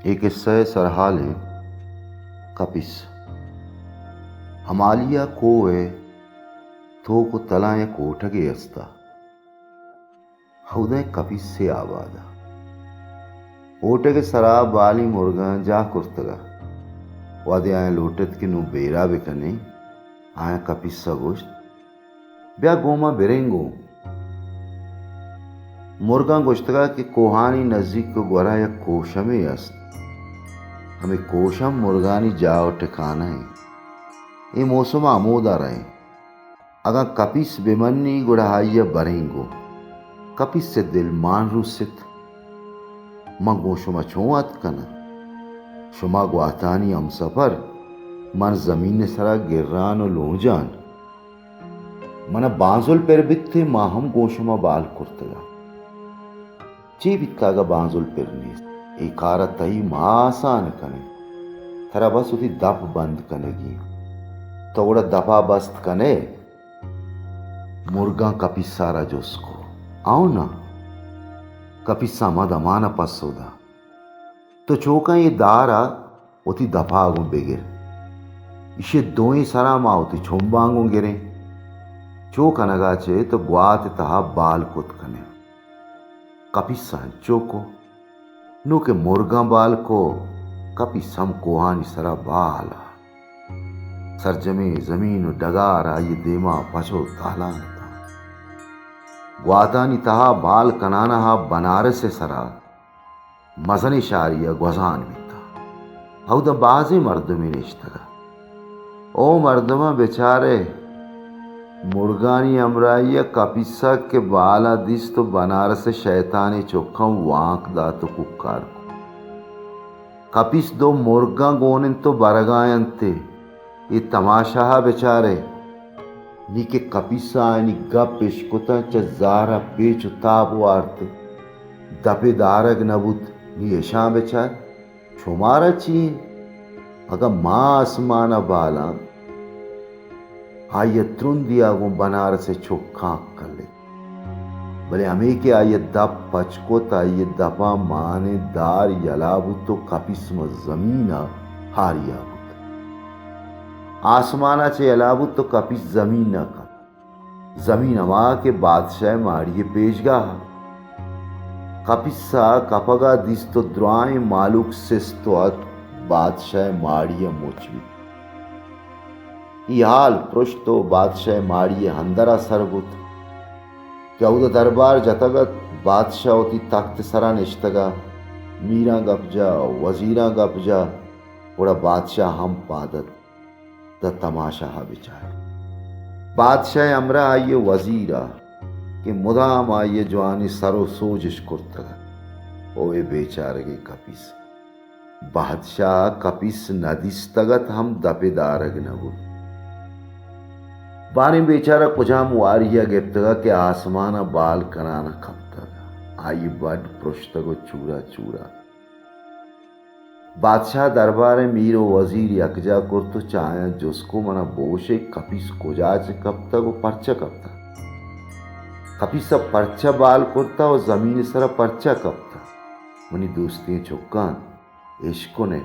اے قصہ ءِ سرحال اِنت کپیس۔ ہمالی ءَ کوہ ءِ توک ءُ تلاں یک کوٹگے است اَت۔ ہوداں کپیسے آباد اَت۔ کوٹگ ءِ سرا بالیں مرگاں جاہ کرتگ اَت۔ وہدے آیاں لوٹ اِت کہ نوں بیرا بہ کنیں، آیاں کپیس ءَ گوشت، بیا گوں ما بریں گوں۔ مرگاں گوشتگ اَت کہ کوہانی نزیک ءُ گورا یک کوشمے است۔ ہمے کوشم مرگانی جاہ ءُ ٹکانہ اِنت۔ اے موسم ءَ ہمودا رئیں۔ اگاں کپیس بہ منی گڑا آئی ءَ بریں گوں۔ کپیس ءِ دل مان روسیت۔ من گوں شما چون اتک کناں؟ شما گواتانی ہمسفر، من زمین ءِ سرا گران ءُ لونجان۔ من ءَ بانزل پر بیت ءُ ما ہم گوں شما بال کرتگ اَت۔ چے بیت اگاں بانزل پر نیست؟ اے کار ءَ تئی ما آسان کنیں۔ ترا بس وتی دپ بند کنگی اِنت۔ تو گڑا دپ ءَ بست کن ئے؟ مرگاں کپیس ءَ را جست کت۔ ہئو ناں؟ کپیس ءَ ہما دمان ءَ پسو دات۔ تو چو کن، اے دار ءَ وتی دپ ءَ گوں بگر۔ ایشی ءِ دوئیں سراں ما وتی چمباں گوں گریں۔ چو کنگ ءَ چہ تو گوات ءِ تہا بال کت کن ئے۔ کپیس ءَ انچو کت۔ نوں کہ مرگاں بال کت، کپیس ہم کوہانی سرا بال اَت۔ سرجمیں زمین ءُ ڈگار آئی ءِ دیما پچ ءُ تالان اتاں۔ گواتانی تہا بال کنان ءَ بنارس ءِ سرا مزنیں شہرے ءَ گوزان بیتگ۔ ہوداں بازیں مردمے نشتگ اَت۔ او مردماں بچار ئے، مرگانی ہمراہی ءَ کپیس ءَ کہ بال ءَ دیست ءُ بنارس ءِ شیطانیں چکاں وانک دات ءُ کوکار کت۔ کپیس دو مرگاں گون اِنت ءُ برگ ءَ اِنت۔ اے تماشا ءَ بچار ئے۔ نی کہ کپیس ءَ آیانی گپ اشکتاں، چہ زہر ءَ پیچ ءُ تاب وارت، دپے دارگ نہ بوت۔ نی اشاں بچار، شمارا چی اِنت؟ اگاں ما آسمان ءَ بالاں، آئی ءِ ترندی ءَ گوں بنارس ءِ چکاں کلت۔ بلے ہمے کہ آئی ءَ دپ پچ کت، آئی ءِ دپ ءَ مانیں دار یلا بوت ءُ کپیس ماں زمین ءَ ہاریا بوت۔ آسمان ءَ چہ یلا بوت ءُ کپیس زمین ءَ کپت۔ زمین ہما کہ بادشاہ ءِ ماڑی ءِ پیشگاہ اَت۔ کپیس ءَ کپگ ءَ دیست ءُ درائیں مہلوک سست ءُ ات، بادشاہ ءِ ماڑی ءَ مچ بیت۔ اے ہال پرشت ءُ بادشاہ ءِ ماڑی ءِ اندر ءَ سر بوت کہ اودا دربار جتگ اَت، بادشاہ وتی تخت ءِ سرا نشتگ اَت، میراں گپ جت، وزیراں گپ جت، گڑا بادشاہ ہم پاد اَت۔ داں تماشا ءَ بچار۔ بادشاہ ءِ ہمراہ آئی ءِ وزیر اَت کہ مدام آئی ءِ جوانیں سر ءُ سوج اِش کرتگ اَت۔ او اے بیچارگیں کپیس! بادشاہ ءَ کپیس نہ دیستگ اَت، ہم دپے دارگ نہ بوت۔ باریں بیچارہ کجام واری ءَ گپتگ اَت کہ آسمان ءَ بال کنان ءَ کپتگ۔ آئی ءِ بڈ پرشتگ ءُ چورا چورا۔ بادشاہ ءِ دربار ءِ میر ءُ وزیر یکجاہ کرت ءُ چہ آیاں جست کت، من ءَ بگوش ئے کپیس کجا چہ کپتگ ءُ پرچا کپتگ؟ کپیس ءَ پرچا بال کرتگ ءُ زمین ءِ سرا پرچا کپتگ؟ منی دوستیں چکاں، اشکن ئے،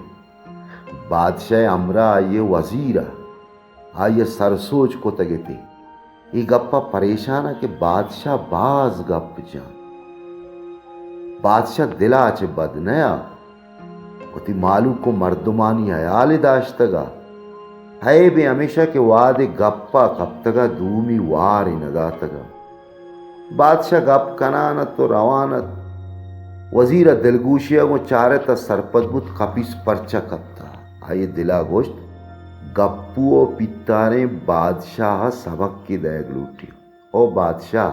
بادشاہ ءِ ہمراہ آئی ءِ وزیر اَت۔ آئی ءَ سر سوج کتگ اَت ءُ اے گپ ءَ پریشان اَت کہ بادشاہ باز گپ جنت۔ بادشاہ دل ءَ چہ بد نہ اَت، وتی مہلوک ءُ مردمانی ہیال ئے داشتگ اَت۔ عیب ئے ہمیش اَت کہ وہدے گپ ءَ کپتگ اَت، دومی وار ئے نہ داتگ اَت۔ بادشاہ گپ کنان اَت ءُ روان اَت۔ وزیر ءَ دلگوشی ءَ گوں چارت ءُ سرپد بوت کپیس پرچا کپتگ۔ آئی ءِ دل ءَ گوشت، گپو ءُ پیتاریں بادشاہ ءَ سبقے دئیگ لوٹی۔ او بادشاہ!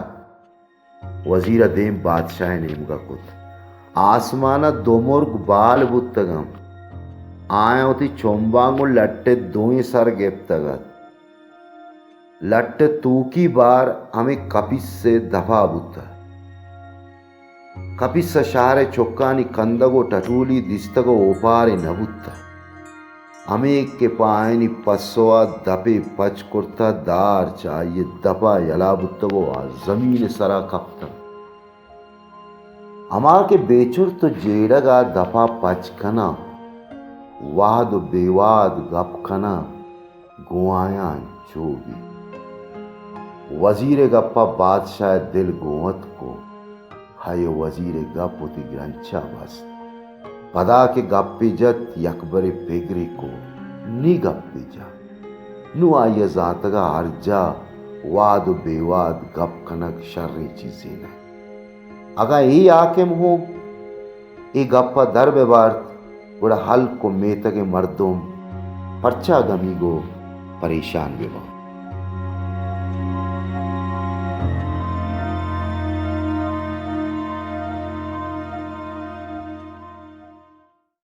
وزیر ءَ دیم بادشاہ ءِ نیمگ ءَ کت۔ آسمان ءَ دو مرگ بال بوتگ اَنت۔ آیاں وتی چمباں گوں لٹ ءِ دوئیں سر گپتگ اَت۔ لٹ ءِ توکی بار ہمے کپیس ءِ دپ ءَ بوتگ۔ کپیس ءَ شہر ءِ چکانی کندگ ءُ ٹٹولی دیستگ ءُ اوپارے نہ بوتگ۔ ہمے کہ پہ آیانی پسو ءَ دپے پچ کرتگ، دار چہ آئی ءِ دپ ءَ یلا بوتگ ءُ آ زمین ءِ سرا کپتگ۔ ہما کہ بے چرت و جیڑگ ء دپ ء پچ کناں، وہد و بے وہد گپ کناں، گوں آیاں چو بیت۔ وزیر ء گپ ء بادشاہ ء دل گوں اتک و ہئے وزیر ء گپ وتی گرنچ ء بست۔ پدا کہ گپے جت، یکبرے پگرے کو، نی گپے جا۔ نوں آئی ء زانتگ ء ہر جا وہد و بے وہد گپ کنگ شریں چیزے نہ۔ اگاں اے حاکم ہوں اے گپ ء در بہ بارت، گڑا ہلک و میتگ ء مردم پرچا گمیگ و پریشان بہ بنت۔